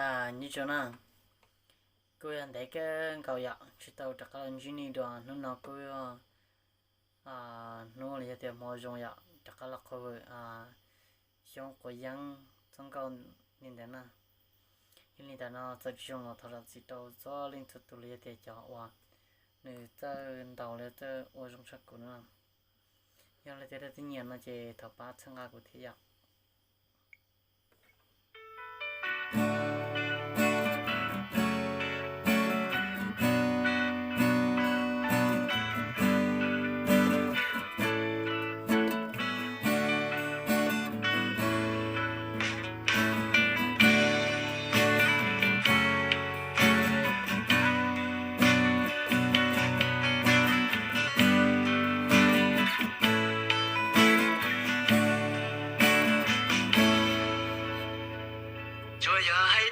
Nyob zoo na, kuj yog ntev kawg nkaus yom tsis tau rov qab los ntsib nej dua. Hnub no kuj yog hnub los yog tias hmo zoo yom, rov qab los qhov vwm xyoob quav yeeb txoj nkauj li ntawd na. Yog li ntawd no txawm tsis zoo los thov zam txim rau txhua leej txhua tus los yog tias cov uas nws txawj ntaus los txawj ua zoo tshaj kuv na. Yog li tias leej twg nyiam no ces thov pab txhawb nqa kuv thiab yom. Tsuas yog hais